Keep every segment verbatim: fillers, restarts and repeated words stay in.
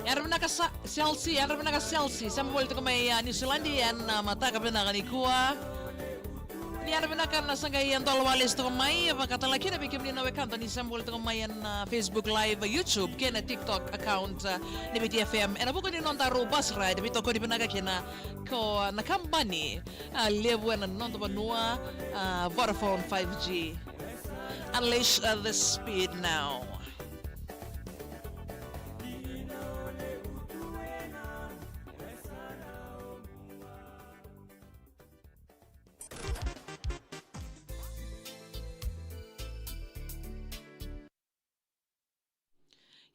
Yadra vinaka sa Chelsea, yadra vinaka Chelsea. Sema voli tiko mai a New Zealand ena mataka vinaka nikua. Ni yadra vinaka na sa qai a dola wale tiko mai, vakatala kina vei kemuni na wekada ni sema voli tiko mai ena Facebook Live, YouTube kei na TikTok account ni Viti F M. Ena vuku ni nodaru bus ride, veitokoni vinaka kina ko na kabani a levu ena noda vanua, a Vodafone five G. Unleash the speed now.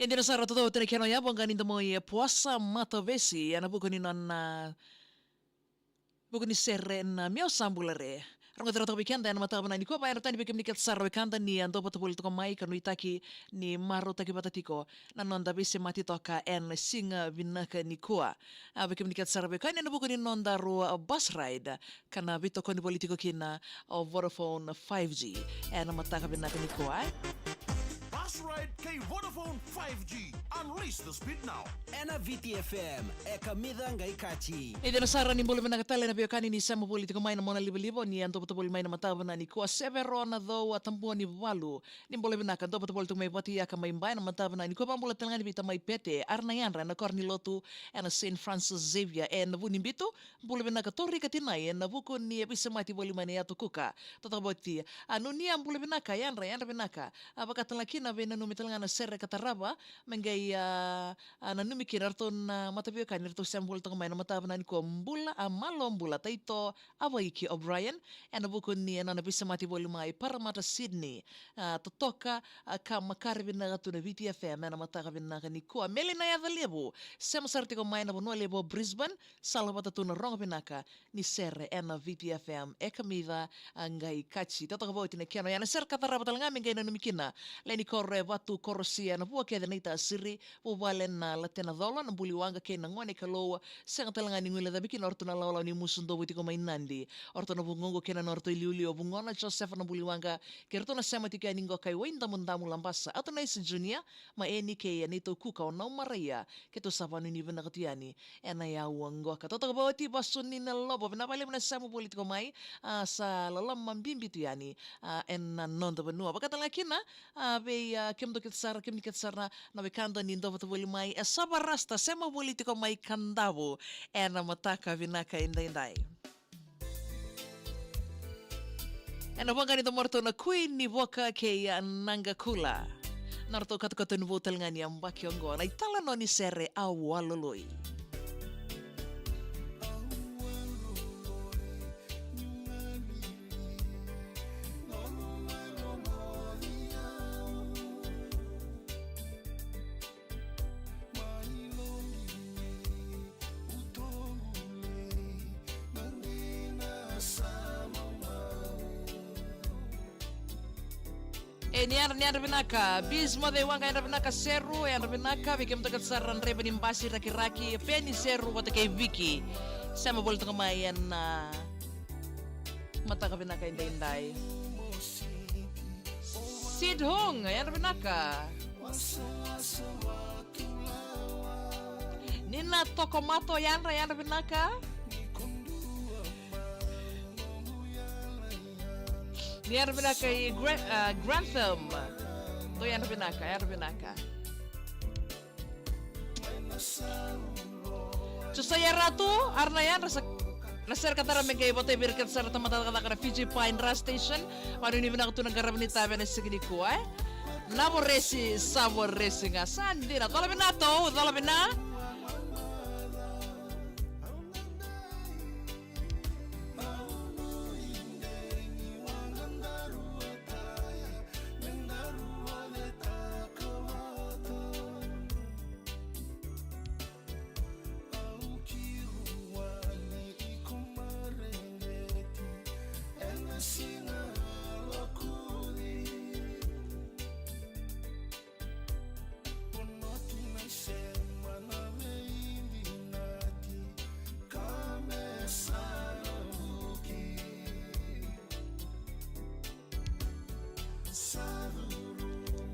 Ia dina sara, totolo tena kena oya, voqa ni domo i Puasa Matavesi ena vuku ni nona vuku ni sere na Meu Sa Bula Re. Rogoci ratou vei keda ena mataka vinaka nikua, vakayadrata tani vei kemuni kece sara wekada ni a dau vata voli toka mai ka nuitaki ni marautaki vata tiko na noda veisemati toka ena siga vinaka nikua. A vei kemuni kece sara wekada ena vuku ni nodaru bus ride ka na veitokoni voli tiko kina o Vodafone five G ena mataka vinaka nikua. Bus ride kei Vodafone five G. Unleash the speed now. Ena Viti F M, e kamica qai kaci. Ni dina sara, ni bula vinaka tale na veiwekani ni sema voli tiko mai na mona livaliva ni a dau vata voli mai na mataka vinaka nikua. Severo na cou a Tabua ni Valu. Ni bula vinaka, dau vata voli tiko mai vata ia ka mai bai na mataka vinaka nikua. Vakabula tale ga ni vei tamai Pete, ara na yadra ena koro ni lotu ena Saint Francis Xavier ena Vunibitu. Bula vinaka Torika Tinai ena vuku ni a veisemati voli mai na yatu Kuka. Totoka voti a Nunia, bula vinaka yadra, yadra vinaka. A vakatala kina vei nanumi tale ga na sere ka tarava me qai a, a nanumi kina ratou na mataveiwekani ratou sema voli toka mai na mataka vinaka nikua. Bula, a malo bula Taito, a Vaiki O'Brien ena vuku ni a nona veisemati voli mai Parramatta Sydney. A totoka a ka makare vinaka tu na Viti F M ena mataka vinaka nikua. Meli na yaca levu sema sara tiko mai na vanua levu o Brisbane. Sala vata tu na rogo vinaka ni sere ena Viti F M e kamica a qai kaci. Totoka voti na kena oya na sere ka tarava tale ga me qai nanumi kina. Lewe ni koro e Vatu Korosia ena vua kece na itasiri, vuvale na Latena Colo, na Buliwaqa kei na Gone Kalou. Sega tale ga ni guilecavi kina o ratou na lawalawa ni musu dovu tiko mai Nadi, o ratou na vugoqu kei na nodratou iliuliu o Vugona Josefa na Buliwaqa, kei ratou na sema tiko yani qo kai Waidamudamu Labasa, Atunaisi Junior, ma Eni kei a neitou kuka o Naumaraia, keitou sa vanuinui vinaka tu yani ena yau oqo. Ka totoka voti Vasu ni na Lovo, vinaka vakalevu na sema voli tiko mai. A sa loloma bibi tu yani a ena noda vanua. Vakatala kina a vei a kemudou kece sara, kemuni kece sara na wekada ni dau vata voli mai, e Sava Rasta, sema voli tiko mai Kadavu ena mataka vinaka edaidai. Ena voqa ni domo ratou na Kui ni Voka kei a Naqakula. Na ratou katokato ni vou tale ga ni yabaki oqo na italanoa ni sere Au a Loloi. E ni yadra, ni yadra vinaka Bis Moce Waqa, yadra vinaka Seru, yadra vinaka vei kemudou kece sara na draiva ni basi Rakiraki, Peni, Seru vata kei Viki. Sema voli toka mai ena mataka vinaka edaidai. Sid Hung, yadra vinaka. Ni na Tokomato, yadra, yadra vinaka. Ni yadra vinaka i Gra-, a, Grantham. Dou yadra vinaka, yadra vinaka. Josaia Ratu, ara na yadra sa na sere ka tara me qai vata vei ira kece sara tamata cakacaka na Fiji Pine Ra Station. Vanuinui vinaka tu na qaravi ni tavi ena siga nikua, e? Na voresi, sa voresi ga. Sa dina, cola vina tou, cola vina.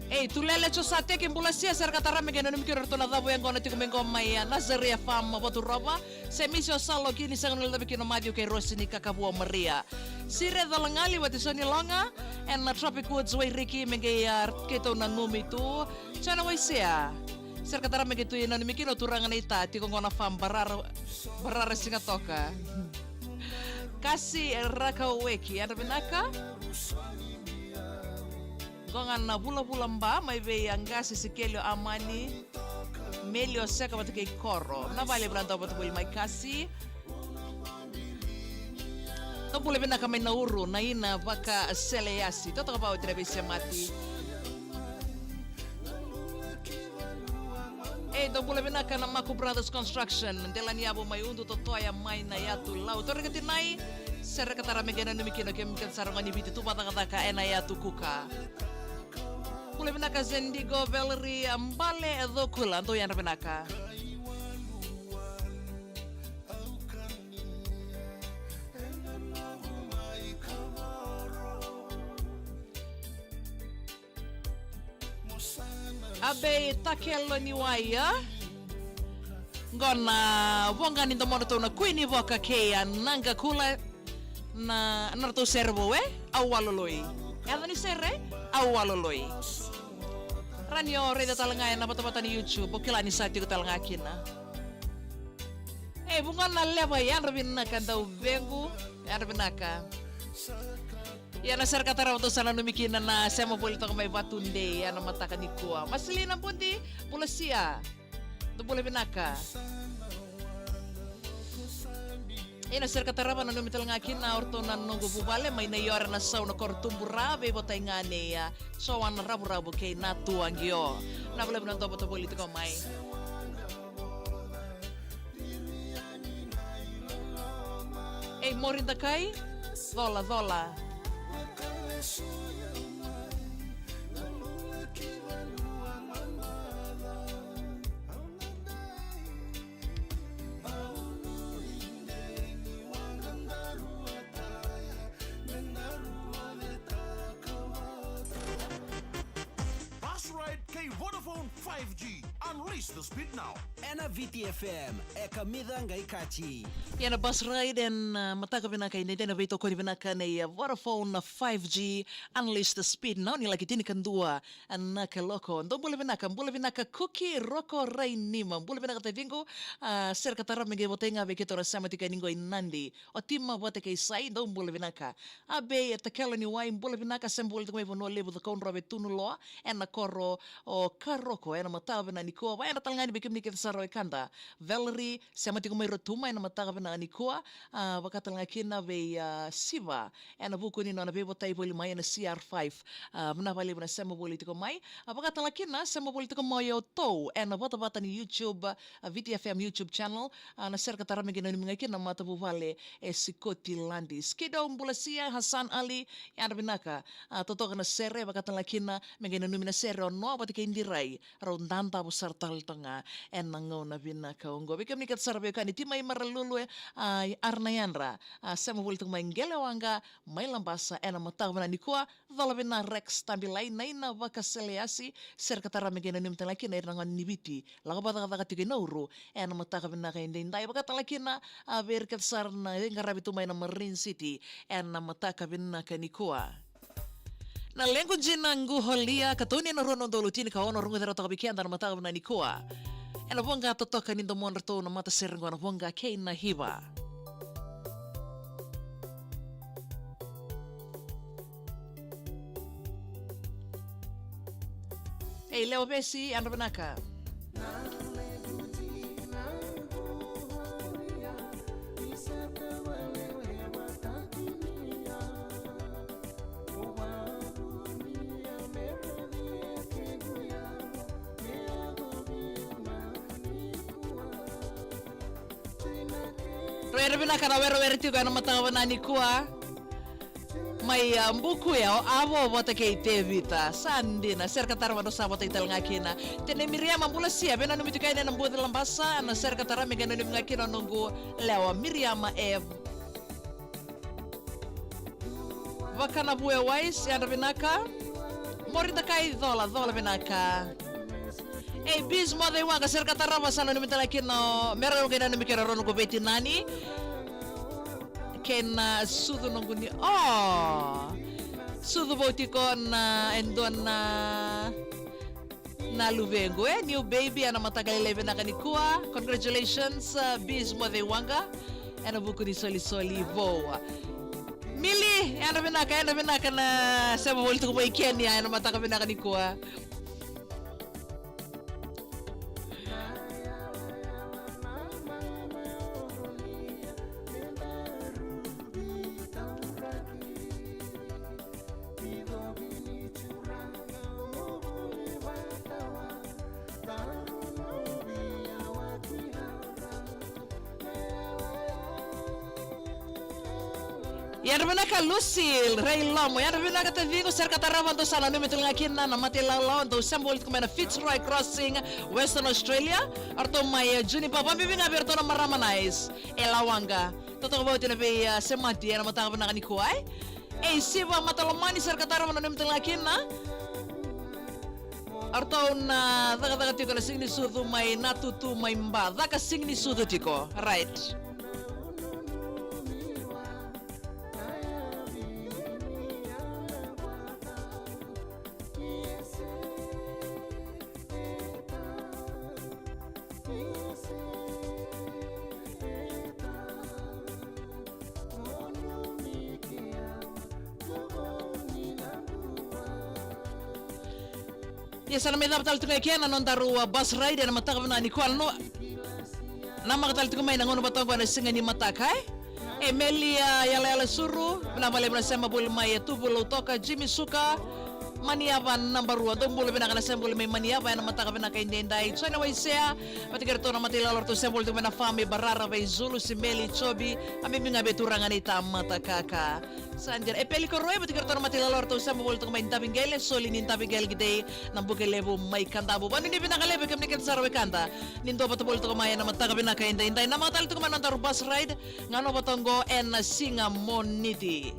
Ei, Tulele Josateki, bula sia, sereka tara me qai nanumi kina o ratou na cavu yaqona tiko mai qo mai, a, Nazareth Farm, Vaturova. Semisi o Salo, kini sega ni lecavi kina o Matthew kei Rosi ni kakavua Maria. Sire Calagali, vati Soni Loga, ena Tropic Woods, Wairiki, me qai, a, keitou nanumi tu. Jona Waisea. Sereka tara me qai tu e nanumi kina o turaga na ita, tiko qo na farm, Barara, Barara Sigatoka. Kasi Rakaweki, yadra vinaka. Qo ga na vulavula ba, mai vei a qase Sikelio Amani. Meli o Seka vata kei Koro. Na vale vula dau vata voli mai Kasi. Dou bula vinaka mai Nauru, na ina vaka Seleasi. Totoka vau tira vei Semati. Ei, dou bula vinaka na Maku Brothers Construction. Delaniyavu mai Udu, Totoya mai na yatu Lau. Torika Tinai, sereka tara me qai nanumi kina o kemuni kece sara gone ni Viti tu vakacakacaka ena yatu Kuka. Bula vinaka Zendigo, Valerie, Bale, Cokula, dou yadra vinaka. Abei Takelo ni Wai, a? Qo na voqa ni domodratou na Kui ni Voka kei a Naqa Kula. Na, na ratou sere vou, e? Au Waloloi. Yaca ni sere, Au Waloloi. Rani o raica tale ga ena vatavata ni YouTube, o kila ni sa tiko tale ga kina. E, vuqa na levu, yadra vinaka Dauvequ, yadra vinaka. Ia na sereka tara ratou sa nanumi kina na sema voli toka mai Vatudei, ena mataka nikua. Masilina Budi, bula sia. Dou bula vinaka. Ia na sereka tarava nanumi tale ga kina o ratou na noqu vuvale mai na Iore na Sau na koro Tubura, veivotai ga nei a Soana Ravuravu kei Natu Aqio. Na vulavu na dou vata voli tiko mai. Ei, Mori Dakai, cola, cola. Bus ride kei Vodafone five G. Unleash the speed now. Ena Viti F M, e kamica qai kaci. Ia na bus ride ena, uh, mataka vinaka edaidai, na veitokoni vinaka nei, uh, Vodafone five G. Unleash the speed now, ni laki tinikadua na kaloko. Dou bula vinaka, bula vinaka Kuki Roko Rainima. Bula vinaka taciqu, a, sereka tara me qai votai ga vei keitou na sema tiko yani qo i Nadi. O Tima vata kei Sai, dou bula vinaka. Abei e Takelo ni Wai, bula vinaka, sema voli tiko mai Vanua Levu, Cakaudrove, Tunuloa, ena koro o Karoko, ena mataka vinaka nikua. Vakayadra tale ga yani vei kemuni kece sara o Ekada. Valerie, sema tiko mai Rotuma, ena mataka vinaka nikua. A, vaka tale ga kina vei, a, Siva, ena vuku ni nona veivotai voli mai ena C R five. A, vinaka vakalevu na sema voli tiko mai. A, vaka tale ga kina, sema voli tiko mai o Tou ena vatavata ni YouTube, a, Viti F M YouTube channel. A, na sereka tara me qai nanumi ga kina na matavuvale e Sikotiladi. Skido, bula sia, Hassan Ali, yadra vinaka. A, totoka na sere, vaka tale ga kina me qai nanumi na sere o Noa vata kei Dirai. Rau dadavu sara tale toka ga ena gauna vinaka oqo. Vei kemuni kece sara veiwekani, Tima i Maralulu, e, a, i Ara na yadra. A, sema voli tiko mai Qelewaqa, mai Labasa, ena mataka vinaka nikua. Cola vina Rex Tabilai, Naina Vakaseleasi, sereka tara me qai nanumi tale ga kina ira na gone ni Viti lako vakacakacaka tiko i Nauru ena mataka vinaka edaidai. Vaka tale ga kina, a, vei ira kece sara na qaravi tu mai na Marine City ena mataka vinaka nikua. Na lequ jina qu Holia, katoni ena rua na udolu tinikaono, rogoci rawa toka vei keda na mataka vinaka nikua. Ena voqa totoka ni domodratou na matasere qo, na voqa kei na hiva. Ei, Lewa Vesi, yadra vinaka. Rau yadra vinaka na werewere tiko ena mataka vinaka nikua. Mai a Bukuya o Avo vata kei Tevita. Sa dina, sereka tarava dou sa vata i tale ga kina. Tene Miriama Bulasia, vei nanumi tiko yani ena Buci Labasa, na sereka tarava me qai nanumi ga kina o noqu lewa Miriama e Vakanavue Wais, yadra vinaka. Mori Dakai Cola, cola vinaka. Ei, Bis Moce Iwaqa, sereka tarava sa nanumi tale kina o Mera, qai nanumi kina o noqu veitinani. Kei na sucu noqu ni, o. Sucu vou tiko na, e dua na, na luvequ, e, new baby, ena mataka lailai vinaka nikua. Congratulations, uh, Bis Moce Iwaqa. Ena vuku ni solisoli vou. Mili, yadra vinaka, yadra vinaka na sema voli tiko mai Kenya, ena mataka vinaka nikua. Yadra vinaka Lucille Railomo, yadra vinaka taciqu, sereka tarava dou sa nanumi tale ga kina na mata ilawalawa dou sema voli tiko mai na Fitzroy Crossing, Western Australia. O ratou mai, e, Juniper, vabibi ga vei ratou na marama Nice e Lawaqa. Totoka vou oti na vei, e, semati ena mataka vinaka nikua, e. Ei, Siva Matalomani, sereka tarava nanumi tale ga kina. O ratou na cakacaka tiko na siga ni sucu mai Natutu mai Ba. Caka siga ni sucu tiko. Right. Ia sa na mai cava tale tu ga e kea na nodaru, a, bus ride ena mataka vinaka nikua, no. Namaka tale tu ga mai na gauna vata oqo ena siga ni mataka, e. E Melia Yalayala Suru, vinaka vakalevu na sema voli mai, e, Tuvu Lautoka, Jimmy Suka, Maniyava naba rua, dou bula vinaka na sema voli mai Maniyava ena mataka vinaka edaidai. Joina Waisea vata kei ratou na mata ilawalawa, ratou sema voli tu mai na Fami, Barara, Vaizulu, Simeli, Jobi, a bibi ga vei turaga ni tamata kaka. Sa dina, e Peli Koroi vata kei ratou na mata ilawalawa, ratou sema voli toka mai Daviqele, soli ni Daviqele qidei na Bukelevu mai Kadavu. Vanuinui vinaka levu vei kemuni kece sara wekada ni dou vata voli toka mai ena mataka vinaka edaidai. Namaka tale tu ga mai na nodaru bus ride, gauna vata oqo ena siga Moniti.